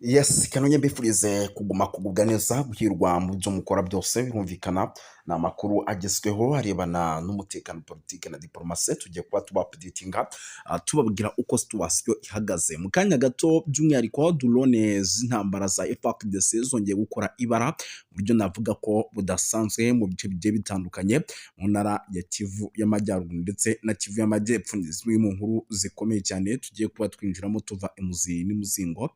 Yes, kanongere mbifurize kuguma kugubwa neza, guhirwa mu byo mukora byose. Birumvikana ni amakuru agezweho arebana n'umutekano, politiki na diporomasi. Tugiye kuba tuba updatinga, tubabwira uko situation ihagaze mu kanya gato. By'umwihariko drone z'intambara za FARDC zongeye gukora ibara mu buryo navuga ko budasanzwe mu bice bigiye bitandukanye mu ntara ya Kivu y'Amajyaruguru ndetse na Kivu y'Amajyepfo. Ni zimwe mu nkuru zikomeye cyane tugiye kuba twinjiramo tuva imuzi n'imuzingo,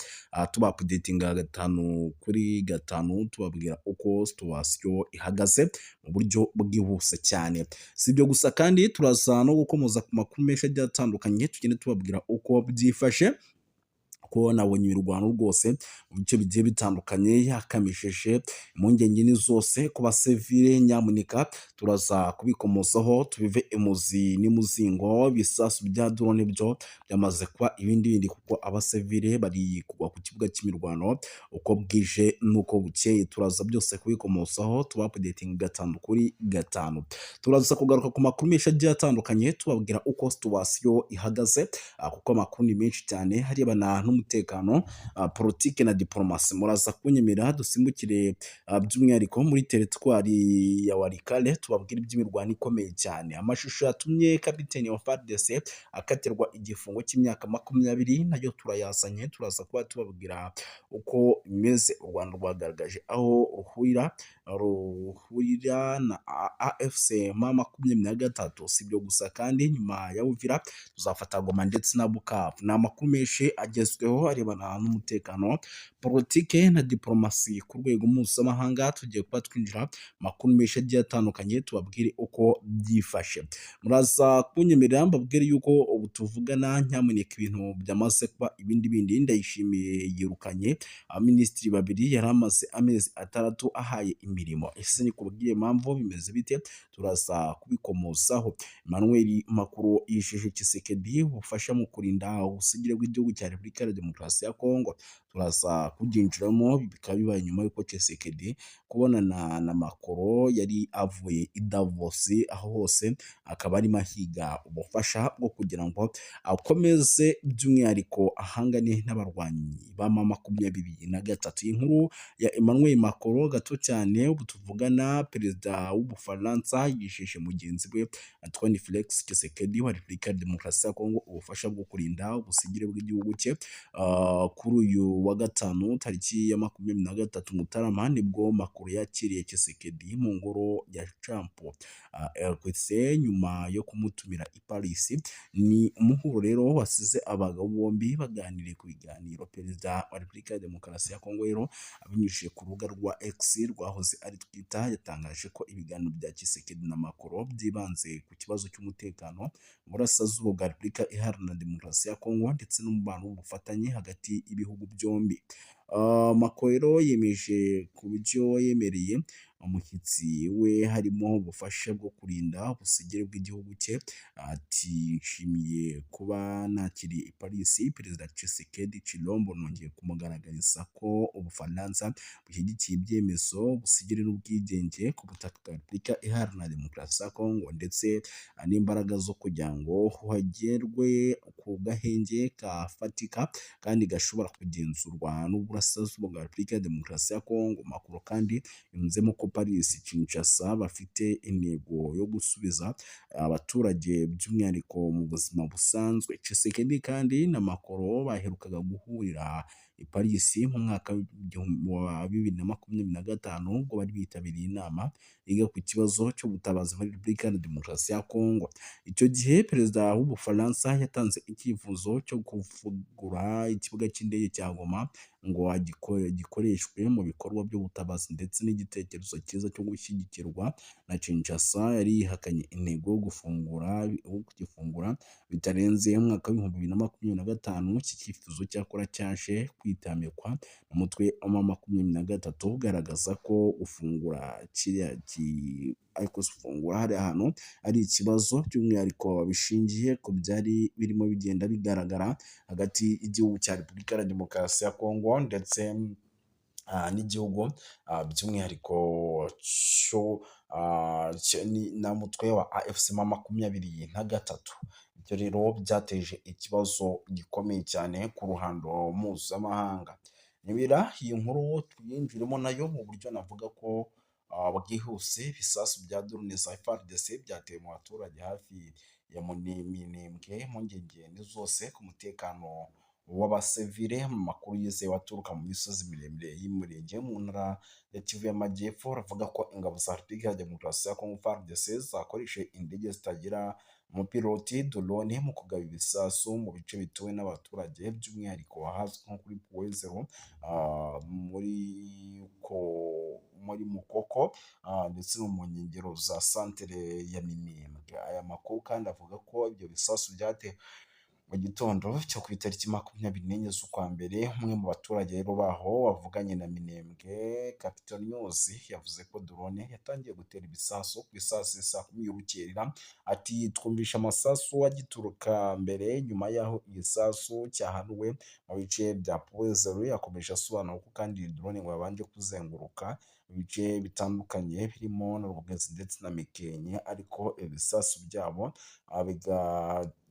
tuba updatinga gatanu kuri gatanu, tubabwira uko situation ihagaze mu buryo bwihuse cyane. Si ibyo gusa kandi, turaza no gukomoza ku makuru menshi agiye atandukanye, tugende tubabwira uko byifashe, ko nabonye imirwano rwose mu bice bigiye bitandukanye yakamishije impungenge ni zose ku basivile. Nyamuneka turaza kubikomozaho, tubive imuzi n'imuzingo. Ibisasu bya drone byo byamaze kuba ibindi bindi, kuko abasivile bari kugwa ku kibuga cy'imirwano uko bwije n'uko bukeye. Turaza byose kubikomozaho, tuba updating gatanu kuri gatanu. Turaza kugaruka ku makuru menshi agiye atandukanye, tubabwira uko situation ihagaze, kuko amakuru ni menshi cyane harebana n'umutekano, politiki na diporomasi. Muraza kunyemera dusimbukire by'umwihariko muri teritwari ya Walikale, tubabwire iby'imirwano ikomeye cyane. Amashusho yatumye kapiteni wa FARDC akatirwa igifungo cy'imyaka 20 nayo turayazanye, turaza kuba tubabwira uko bimeze. U Rwanda rwagaragaje aho ruhurira na AFC M23. Si ibyo gusa kandi, nyuma ya Uvira tuzafata Goma ndetse na Bukavu. Ni amakuru menshi agezweho arebana n'umutekano, politike na diporomasi ku rwego mpuzamahanga. Tugiye kuba twinjira amakuru menshi agiye atandukanye, tubabwire uko byifashe. Muraza kunyemerera mbabwire yuko ubu tuvugana, nyamuneka, ibintu byamaze kuba ibindi bindi. Ndayishimiye yirukanye abaminisitiri babiri yari amaze amezi 6 ahaye imirimo. Ese ni kubw'iyo mpamvu bimeze bite? Turaza kubikomozaho. Emmanuel Macron yijeje Tshisekedi ubufasha mu kurinda ubusugire bw'igihugu cya Repubulika ya Demokarasi ya Kongo. Turaza kubyinjiramo, bikaba bibaye nyuma y'uko Tshisekedi kubonana na Macron yari avuye i Davos, aho hose akaba arimo ahiga ubufasha bwo kugira ngo akomeze by'umwihariko ahangane n'abarwanyi ba M23. Iyi nkuru ya Emmanuel Macron gato cyane, ubu tuvugana perezida w'Ubufaransa yijeje mugenzi we Antoine Felix Tshisekedi wa Repubulika ya Demokarasi ya Kongo ubufasha bwo kurinda ubusugire bw'igihugu cye. Kuri uyu wa gatanu tariki ya 23 Mutarama nibwo Macron yakiriye Tshisekedi mu ngoro ya Champ Elysee nyuma yo kumutumira i Paris. Ni umuhuro rero wasize abagabo bombi baganiriye ku biganiro. Perezida wa Repubulika ya Demokarasi ya Kongo rero, abinyujije ku rubuga rwa X rwahoze ari Twitter, yatangaje ko ibiganiro bya Tshisekedi na Macron byibanze ku kibazo cy'umutekano mu burasirazuba bwa Repubulika Iharanira Demokarasi ya Kongo ndetse n'umubano w'ubufatanye hagati y'ibihugu byombi. Macron rero yemeje ku byo yemereye umushyitsi we, harimo ubufasha bwo kurinda ubusugire bw'igihugu cye. Ati: "Nshimiye kuba nakiriye i Paris Perezida Tshisekedi Tshilombo, nongeye kumugaragariza ko Ubufaransa bushyigikiye ibyemezo, ubusugire n'ubwigenge ku butaka bwa Repubulika Iharanira Demokarasi ya Kongo, ndetse n'imbaraga zo kugira ngo hagerwe ku gahenge kafatika kandi gashobora kugenzurwa n'uburasirazuba bwa Repubulika ya Demokarasi ya Kongo." Macron kandi yunzemo ko Paris Kinshasa bafite intego yo gusubiza abaturage by'umwihariko mu buzima busanzwe. Tshisekedi kandi na Macron baherukaga guhurira i Paris mu mwaka wa 2025, ubwo bari bitabiriye inama yiga ku kibazo cy'ubutabazi muri Repubulika ya Demokarasi ya Kongo. Icyo gihe perezida w'Ubufaransa yatanze icyifuzo cyo kuvugurura ikibuga cy'indege cya Goma ngo gikoreshwe mu bikorwa by'ubutabazi, ndetse n'igitekerezo cyiza cyo gushyigikirwa na Kinshasa yari yihakanye intego yo gufungura kugifungura bitarenze umwaka w'2025. Iki cyifuzo cyakora cyaje kwitamikwa umutwe wa 23, ugaragaza ko gufungura kiriya ariko gufungura hariya hantu ari ikibazo, by'umwihariko bishingiye ku byari birimo bigenda bigaragara hagati y'igihugu cya Repubulika ya Demokarasi ya Kongo ndetse n'igihugu by'umwihariko cyo na mutwe wa AFC M23. Ibyo rero byateje ikibazo gikomeye cyane ku ruhando mpuzamahanga. Nyibira iyi nkuru tuyinjiremo nayo mu buryo navuga ko bwihuse. Ibisasu bya drone za FARDC byateye mu baturage hafi ya Minembwe, impungenge ni zose ku mutekano w'abasivile. Mu makuru yizewe aturuka mu misozi miremire y'Umurenge mu ntara ya Kivu y'Amajyepfo, aravuga ko ingabo za Repubulika ya Demokarasi ya Kongo FARDC zakoresheje indege zitagira umupiloti, drone, mu kugaba ibisasu mu bice bituwe n'abaturage, by'umwihariko ahazwi nko kuri Point Zéro, muri Mukoko ndetse no mu nkengero za santere ya Minembwe. Aya makuru kandi avuga ko ibyo bisasu byatewe mu gitondo cyo ku itariki 24 z'ukwa mbere. Umwe mu baturage rero baho wavuganye na Minembwe Capital News yavuze ko drone yatangiye gutera ibisasu ku isaha saa 10 y'urukerera. Ati: "Twumvishe amasasu agituruka mbere, nyuma y'aho igisasu cyahanuwe mu bice bya Point Zéro." Yakomeje asobanura ko kandi iyi drone ngo yabanje kuzenguruka ibice bitandukanye birimo na Rugezi ndetse na Mikenke, ariko ibisasu byabo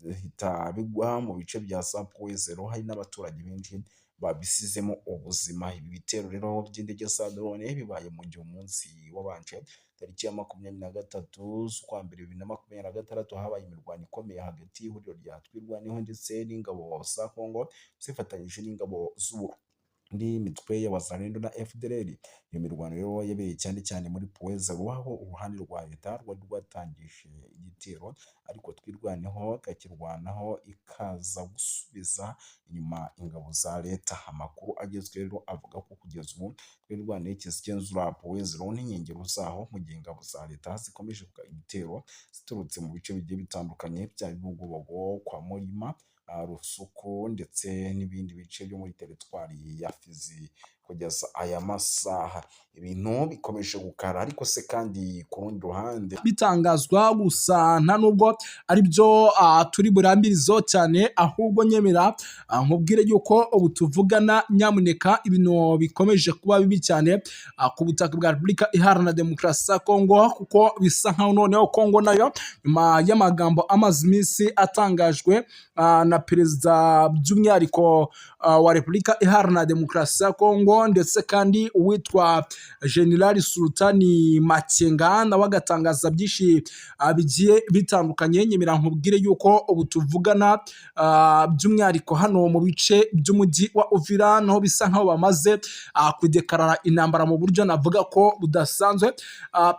bigahita bigwa mu bice bya za Point Zéro, hari n'abaturage benshi babisizemo ubuzima. Ibi bitero rero by'indege za drone bibaye mu gihe umunsi wabanje, tariki ya 23 z'ukwa mbere 2026, habaye imirwano ikomeye hagati y'ihuriro rya Twirwaneho ndetse n'ingabo za Kongo zifatanyije n'ingabo z'u n'imitwe y'Abazalendo na FDLR. Iyo mirwano rero yabereye cyane cyane muri Point Zéro, aho uruhande rwa leta rwari rwatangije igitero, ariko Twirwaneho ikakirwanaho, ikaza gusubiza inyuma ingabo za leta. Amakuru agezweho rero avuga ko kugeza ubu Twirwaneho ikigenzura Point Zéro n'inkengero zaho, mu gihe ingabo za leta zikomeje kugaba ibitero ziturutse mu bice bigiye bitandukanye bya Bibogobogo, kwa Murima, Rusuku ndetse n'ibindi bice byo muri teritwari ya Fizi. Kugeza aya masaha ibintu bikomeje gukara, ariko se kandi ku rundi ruhande bitangazwa gusa, nta nubwo ari byo turi burambirizo cyane, ahubwo nyemera nkubwire yuko ubu tuvugana nyamuneka ibintu bikomeje kuba bibi cyane ku butaka bwa Repubulika Iharanira Demokarasi ya Kongo, kuko bisa nkaho noneho Kongo nayo, nyuma y'amagambo amaze iminsi atangajwe na perezida by'umwihariko wa Repubulika Iharanira Demokarasi ya Kongo, ndetse kandi uwitwa General Sultani Makenga nawe agatangaza byinshi bigiye bitandukanye, nyemera nkubwire yuko ubu tuvugana by'umwihariko hano mu bice by'umujyi wa Uvira naho bisa nkaho bamaze kudekarara intambara mu buryo navuga ko budasanzwe.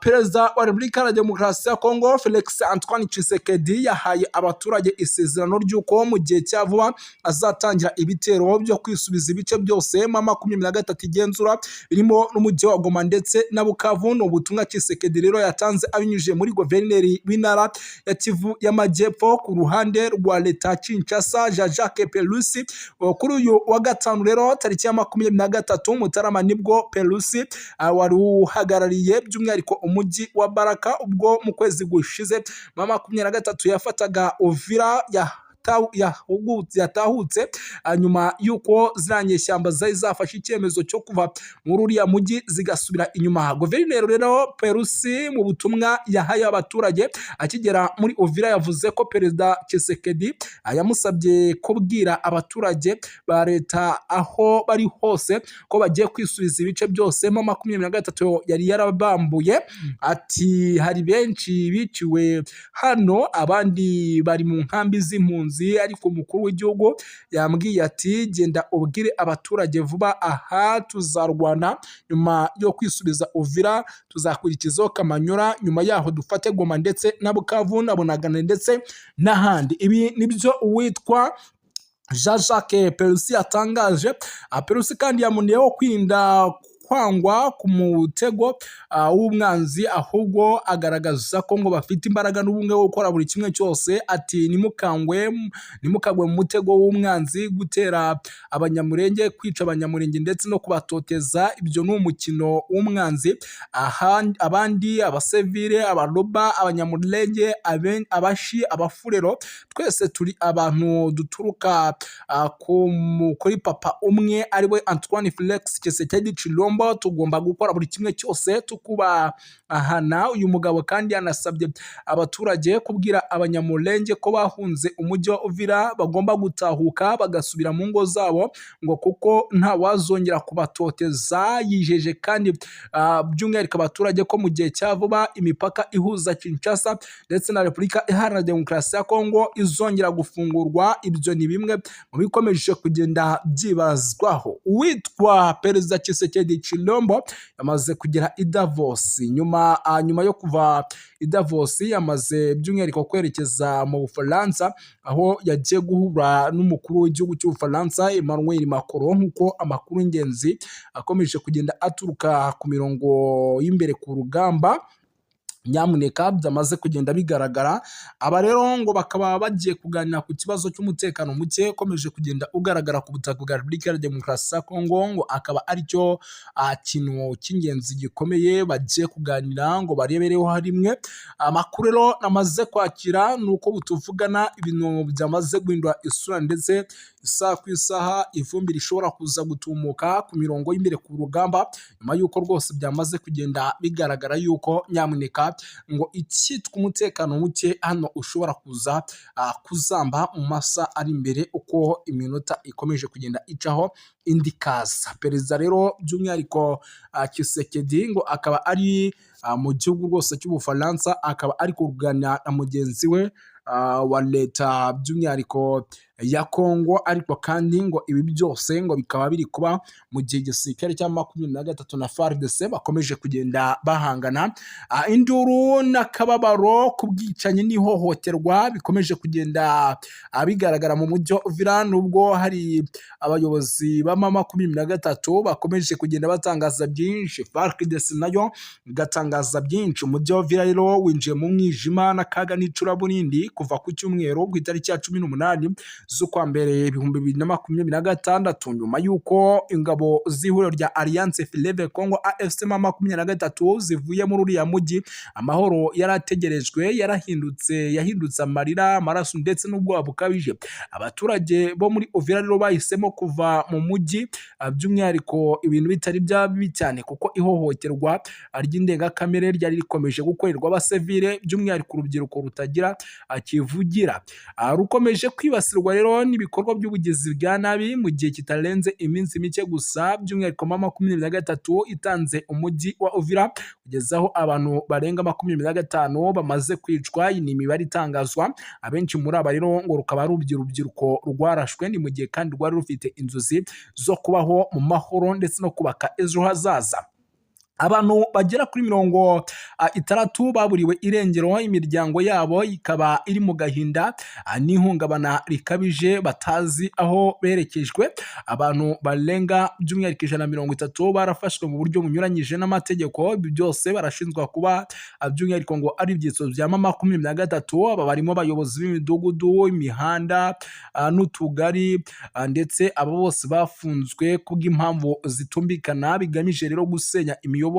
Perezida wa Repubulika ya Demokarasi ya Kongo Felix Antoine Tshisekedi yahaye abaturage isezerano ry'uko mu gihe cya vuba azatangira ibitero byo kwisubiza ibice byose M23 igenzura, birimo n'umujyi wa Goma ndetse na Bukavu. Ni ubutumwa Tshisekedi rero yatanze abinyujije muri guverineri w'intara ya Kivu y'Amajyepfo ku ruhande rwa leta Kinshasa, Jean Jacques Pelusi. Kuri uyu wa gatanu rero, tariki ya 23 Mutarama, nibwo Pelusi wari uhagarariye by'umwihariko umujyi wa Baraka, ubwo mu kwezi gushize M23 yafataga Uvira, yatahutse nyuma y'uko ziriya nyeshyamba zari zafashe icyemezo cyo kuva muri uriya mujyi zigasubira inyuma. Guverineri rero Perusi mu butumwa yahaye abaturage akigera muri Uvira yavuze ko perezida Tshisekedi yamusabye kubwira abaturage ba leta aho bari hose ko bagiye kwisubiza ibice byose M23 yari yarabambuye. Ati: "Hari benshi biciwe hano, abandi bari mu nkambi z'impunzi, ariko umukuru w'igihugu yambwiye ati genda ubwire abaturage vuba aha tuzarwana, nyuma yo kwisubiza Uvira tuzakurikizaho Kamanyura, nyuma yaho dufate Goma ndetse na Bukavu na Bunagana ndetse n'ahandi." Ibi nibyo uwitwa Jean Jacques Perusi yatangaje. Perusi kandi yamuneyeho kwirinda kwangwa ku mutego w'umwanzi, ahubwo agaragaza ko ngo bafite imbaraga n'ubumwe bwo gukora buri kimwe cyose. Ati: "Ntimukangwe, ntimukagwe mu mutego w'umwanzi. Gutera Abanyamurenge, kwica Abanyamurenge ndetse no kubatoteza, ibyo ni umukino w'umwanzi. Abandi abasivile, Abaroba, Abanyamurenge, Abashi, Abafurero, twese turi abantu duturuka kuri papa umwe, ariwe Antoine Felix Tshisekedi Tshilombo." Chilombo, tugomba gukora buri kimwe cyose tukubahana. Uyu mugabo kandi yanasabye abaturage kubwira Abanyamulenge ko bahunze umujyi wa Uvira bagomba gutahuka bagasubira mu ngo zabo, ngo kuko nta wazongera kubatoteza. Yijeje kandi by'umwihariko abaturage ko mu gihe cya vuba imipaka ihuza Kinshasa ndetse na Repubulika Iharanira Demokarasi ya Kongo izongera gufungurwa. Ibyo ni bimwe mu bikomeje kugenda byibazwaho. Uwitwa Perezida Tshisekedi Chilombo yamaze kugera i Davos. Nyuma yo kuva i Davos, yamaze by'umwihariko kwerekeza mu Bufaransa, aho yagiye guhura n'umukuru w'igihugu cy'Ubufaransa Emmanuel Macron, nk'uko amakuru y'ingenzi akomeje kugenda aturuka ku mirongo y'imbere ku rugamba nyamuneka byamaze kugenda bigaragara. Aba rero ngo bakaba bagiye kuganira ku kibazo cy'umutekano muke ukomeje kugenda ugaragara ku butaka bwa Repubulika ya Demokarasi ya Kongo, ngo akaba aricyo kintu cy'ingenzi gikomeye bagiye kuganira ngo barebereho rimwe. Amakuru rero namaze kwakira ni uko tuvugana ibintu byamaze guhindura isura, ndetse isaha ku isaha ivumbi rishobora kuza gutumuka ku mirongo y'imbere ku rugamba, nyuma y'uko rwose byamaze kugenda bigaragara yuko nyamuneka ngo icyitwa umutekano muke hano ushobora kuza kuzamba mu masaha ari imbere, uko iminota ikomeje kugenda icaho indi ikaza. Perezida rero by'umwihariko Tshisekedi ngo akaba ari mu gihugu rwose cy'Ubufaransa, akaba ari kuganira na mugenzi we wa leta by'umwihariko ya Kongo. Ariko kandi ngo ibi byose ngo bikaba biri kuba mu gihe igisirikare cya 23 na FARDC bakomeje kugenda bahangana. Induru n'akababaro ku bwicanyi n'ihohoterwa bikomeje kugenda bigaragara mu mujyi wa Uvira, nubwo hari abayobozi ba 23 bakomeje kugenda batangaza byinshi, FARDC nayo igatangaza byinshi. Umujyi wa Uvira rero winjiye mu mwijima n'akaga n'icuraburindi kuva ku cyumweru ku itariki ya 18 z'ukwa mbere 2026, nyuma y'uko ingabo z'ihuriro rya Alliance Fleuve Congo AFC 23 zivuye muri uriya mujyi. Amahoro yari ategerejwe yarahindutse, yahindutse amarira, amaraso ndetse n'ubwoba bukabije. Abaturage bo muri Uvira rero bahisemo kuva mu mujyi, by'umwihariko ibintu bitari byaba bibi cyane, kuko ihohoterwa ry'indengakamere ryari rikomeje gukorerwa abasivile, by'umwihariko urubyiruko rutagira kivugira, rukomeje kwibasirwa rero n'ibikorwa by'ubugizi bwa nabi. Mu gihe kitarenze iminsi mike gusa, by'umwihariko 23 itanze umujyi wa Uvira, kugeza aho abantu barenga 25 bamaze kwicwa. Iyi ni imibare itangazwa. Abenshi muri aba rero ngo rukaba ari urubyiruko rwarashwe. Ni mu gihe kandi rwari rufite inzozi zo kubaho mu mahoro ndetse no kubaka ejo hazaza. Abantu bagera kuri 60 baburiwe irengero, imiryango yabo ikaba iri mu gahinda n'ihungabana rikabije, batazi aho berekejwe. Abantu barenga by'umwihariko 130 barafashwe mu buryo bunyuranyije n'amategeko. Ibi byose barashinjwa kuba by'umwihariko ngo ari ibyitso bya 23. Aba barimo abayobozi b'imidugudu, imihanda n'utugari, ndetse aba bose bafunzwe kubw'impamvu zitumvikana, bigamije rero gusenya imiyoborere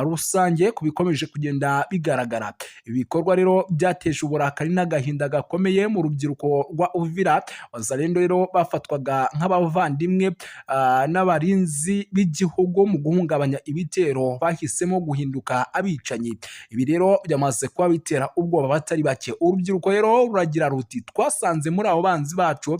rusange ku bikomeje kugenda bigaragara. Ibikorwa rero byateje uburakari n'agahinda gakomeye mu rubyiruko rwa Uvira. Wazalendo rero bafatwaga nk'abavandimwe n'abarinzi b'igihugu mu guhungabanya ibitero bahisemo guhinduka abicanyi. Ibi rero byamaze kuba bitera ubwoba batari bake. Urubyiruko rero ruragira ruti: "Twasanze muri abo banzi bacu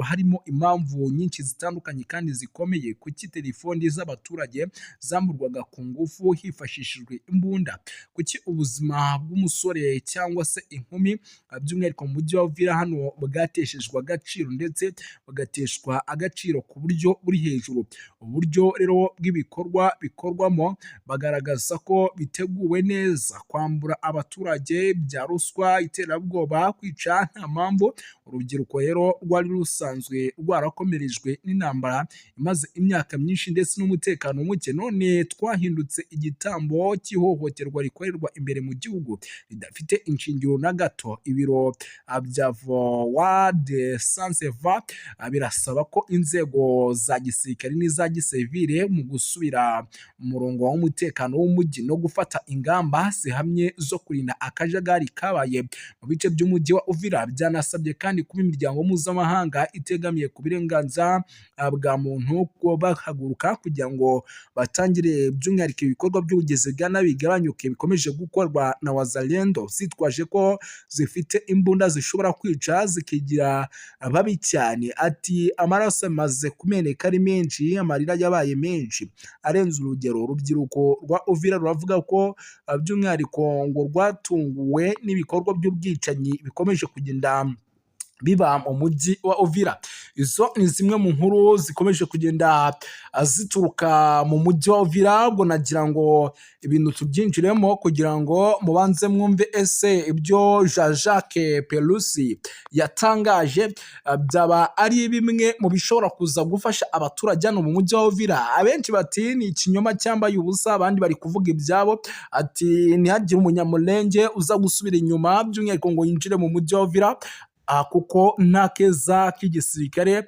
harimo impamvu nyinshi zitandukanye kandi zikomeye. Kuki telefoni z'abaturage zamburwaga ku ngufu hifashishijwe imbunda? Kuki ubuzima bw'umusore cyangwa se inkumi, by'umwihariko mu mujyi wa Uvira hano, bwateshejwe agaciro ndetse bugateshwa agaciro ku buryo buri hejuru?" Uburyo rero bw'ibikorwa bikorwamo bagaragaza ko biteguwe neza: kwambura abaturage bya ruswa, iterabwoba, kwica nta mpamvu. Urubyiruko rero rwari rusanzwe rwarakomerejwe n'intambara imaze imyaka myinshi ndetse n'umutekano muke, none None twahindutse igitambo cy'ihohoterwa rikorerwa imbere mu gihugu ridafite inshingiro na gato. Ibiro bya Voix des Sans Voix birasaba ko inzego za gisirikare n'iza gisivile mu gusubira mu murongo w'umutekano w'umujyi no gufata ingamba zihamye zo kurinda akajagari kabaye mu bice by'umujyi wa Uvira. Byanasabye kandi kuba imiryango mpuzamahanga itegamiye ku burenganzira bwa muntu ko bahaguruka kugira ngo batangire by'umwihariko ibikorwa by'ubugizi bwa nabi bigabanyuke bikomeje gukorwa na Wazalendo zitwaje ko zifite imbunda zishobora kwica zikigira babi cyane. Ati amaraso amaze kumeneka ari menshi, amarira yabaye menshi arenze urugero. Urubyiruko rwa Uvira ruravuga ko by'umwihariko ngo rwatunguwe n'ibikorwa by'ubwicanyi bikomeje kugenda biba mu mujyi wa Uvira. Izo ni zimwe mu nkuru zikomeje kugenda zituruka mu mujyi wa Uvira. Ubwo nagira ngo ibintu tubyinjiremo kugira ngo mubanze mwumve ese ibyo Jean Jacques Perusi yatangaje byaba ari bimwe mu bishobora kuza gufasha abaturage hano mu mujyi wa Uvira. Abenshi bati ni ikinyoma cyambaye ubusa, abandi bari kuvuga ibyabo, ati ntihagire Umunyamulenge uza gusubira inyuma by'umwihariko ngo yinjire mu mujyi wa Uvira kuko nta keza k'igisirikare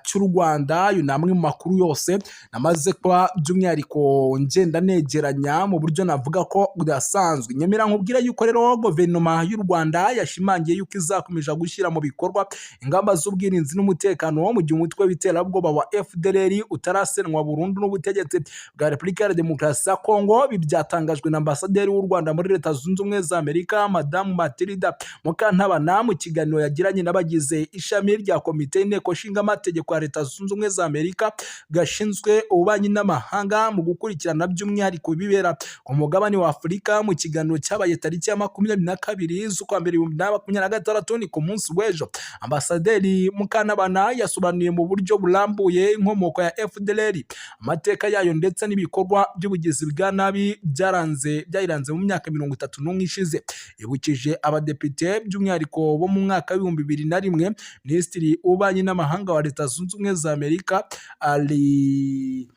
cy'u Rwanda. Ayo ni amwe mu makuru yose namaze kuba by'umwihariko ngenda negeranya mu buryo navuga ko budasanzwe. Nyemera nkubwira yuko rero guverinoma y'u Rwanda yashimangiye yuko izakomeza gushyira mu bikorwa ingamba z'ubwirinzi n'umutekano mu gihe umutwe w'iterabwoba wa FDLR utarasenwa burundu n'ubutegetsi bwa Repubulika ya Demokarasi ya Kongo. Ibi byatangajwe na ambasaderi w'u Rwanda muri Leta Zunze Ubumwe za Amerika, Madamu Matilda Mukantabana, mu kiganiro yagiranye n'abagize ishami rya komite y'inteko nshingamategeko ya Leta Zunze Ubumwe za Amerika gashinzwe ububanyi n'amahanga mu gukurikirana by'umwihariko ibibera ku mugabane wa Afurika, mu kiganiro cyabaye tariki ya 22 z'ukwa mbere 2026, ni ku munsi w'ejo. Ambasaderi Mukantabana yasobanuye mu buryo burambuye inkomoko ya FDLR, amateka yayo ndetse n'ibikorwa by'ubugizi bwa nabi byaranze byayiranze mu myaka 31 ishize. Yibukije abadepite by'umwihariko bo mu mwaka w'2001, Minisitiri w'Ububanyi n'Amahanga wa Leta Zunze Ubumwe za Amerika ari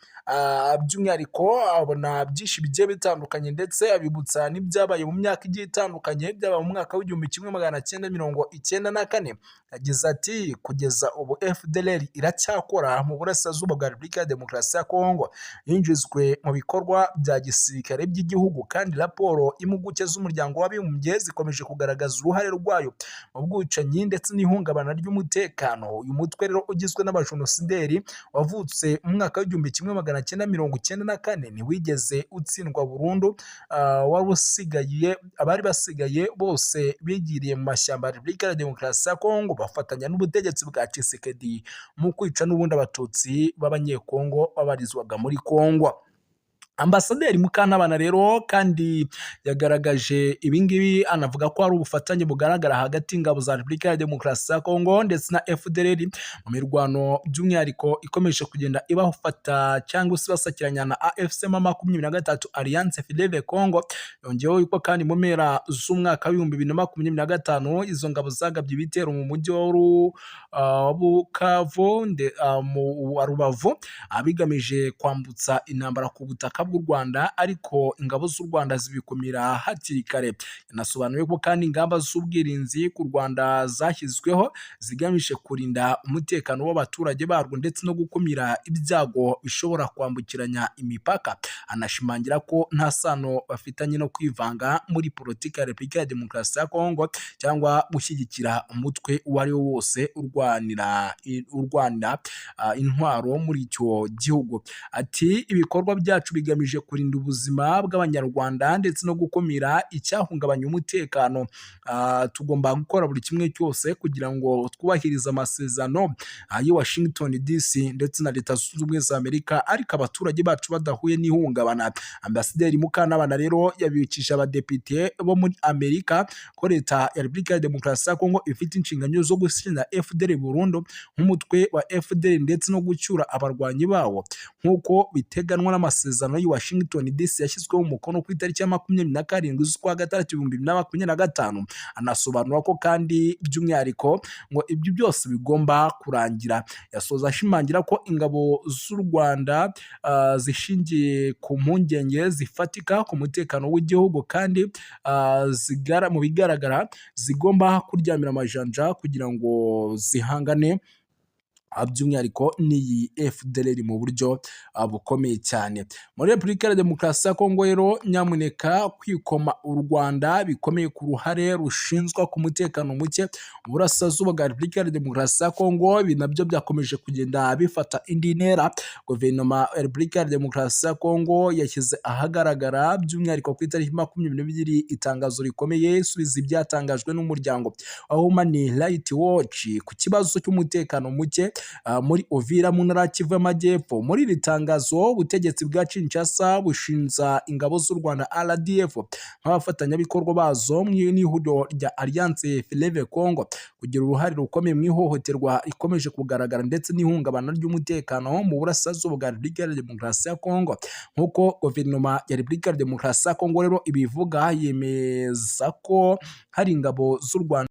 by'umwihariko abona byinshi bigiye bitandukanye, ndetse abibutsa n'ibyabaye mu myaka igiye itandukanye, byaba mu mwaka w'1994. Yagize ati kugeza ubu FDLR iracyakora mu burasirazuba bwa Repubulika ya Demokarasi ya Kongo, yinjizwe mu bikorwa bya gisirikare by'igihugu, kandi raporo impuguke z'Umuryango w'Abibumbye zikomeje kugaragaza uruhare rwayo mu bwicanyi ndetse n'ihungabana ry'umutekano. Uyu mutwe rero ugizwe n'abajenosideri wavutse mu mwaka w'1994 ntiwigeze utsindwa burundu. Wari usigaye, abari basigaye bose bigiriye mu mashyamba ya Repubulika ya Demokarasi ya Kongo, bafatanya n'ubutegetsi bwa Tshisekedi mu kwica n'ubundi Abatutsi b'Abanyekongo babarizwaga muri Kongo. Ambasaderi Mukantabana rero kandi yagaragaje ibingibi, anavuga ko hari ubufatanye bugaragara hagati y'ingabo za Repubulika ya Demokarasi ya Kongo ndetse na FDLR mu mirwano by'umwihariko ikomeje kugenda ibafata cyangwa se ibasakiranya na AFC M23, Alliance Fleuve Congo. Yongeyeho yuko kandi mu mpera z'umwaka w'2025 izo ngabo zagabye ibitero mu mujyi wa Bukavu wa Rubavu, bigamije kwambutsa intambara ku butaka bw'u Rwanda, ariko ingabo z'u Rwanda zibikumira hakiri kare. Yanasobanuye ko kandi ingamba z'ubwirinzi ku Rwanda zashyizweho zigamije kurinda umutekano w'abaturage barwo ndetse no gukumira ibyago bishobora kwambukiranya imipaka. Anashimangira ko nta sano bafitanye no kwivanga muri politiki ya Repubulika ya Demokarasi ya Kongo cyangwa gushyigikira umutwe uwo ari wo wose urwanira intwaro muri icyo gihugu. Ati ibikorwa byacu bigamije kurinda ubuzima bw'Abanyarwanda ndetse no gukumira icyahungabanya umutekano. Tugomba gukora buri kimwe cyose kugira ngo twubahirize amasezerano y'i Washington DC ndetse na Leta Zunze Ubumwe za Amerika, ariko abaturage bacu badahuye n'ihungabana. Ambasaderi Mukantabana rero yabikije abadepite bo muri Amerika ko Leta ya Repubulika ya Demokarasi ya Kongo ifite inshingano zo gusenya FDLR burundu nk'umutwe wa FDLR ndetse no gucyura abarwanyi bawo nk'uko biteganwa n'amasezerano. y'i Washington DC yashyizweho umukono ku itariki ya 27 z'ukwa gatandatu 2025. Anasobanura ko kandi by'umwihariko ngo ibyo byose bigomba kurangira. Yasoza ashimangira ko ingabo z'u Rwanda zishingiye ku mpungenge zifatika ku mutekano w'igihugu, kandi mu bigaragara zigomba kuryamira amajanja kugira ngo zihangane by'umwihariko n'iyi FDLR mu buryo bukomeye cyane. Muri Repubulika ya Demokarasi ya Kongo rero, nyamuneka, kwikoma u Rwanda bikomeye ku ruhare rushinzwa ku mutekano muke mu burasirazuba bwa Repubulika ya Demokarasi ya Kongo, ibi nabyo byakomeje kugenda bifata indi ntera. Guverinoma ya Repubulika ya Demokarasi ya Kongo yashyize ahagaragara by'umwihariko ku itariki 22 itangazo rikomeye isubiza ibyatangajwe n'umuryango wa Human Rights Watch ku kibazo cy'umutekano muke muri Uvira mu ntara ya Kivu y'Amajyepfo. Muri iri tangazo, ubutegetsi bwa Kinshasa bushinja ingabo z'u Rwanda RDF nk'abafatanyabikorwa bazo mu ihuriro rya Alliance Fleuve Congo kugira uruhare rukomeye mu ihohoterwa rikomeje kugaragara ndetse n'ihungabana ry'umutekano mu burasirazuba bwa Repubulika ya Demokarasi ya Kongo. Nk'uko guverinoma ya Repubulika ya Demokarasi ya Kongo rero ibivuga, yemeza ko hari ingabo z'u Rwanda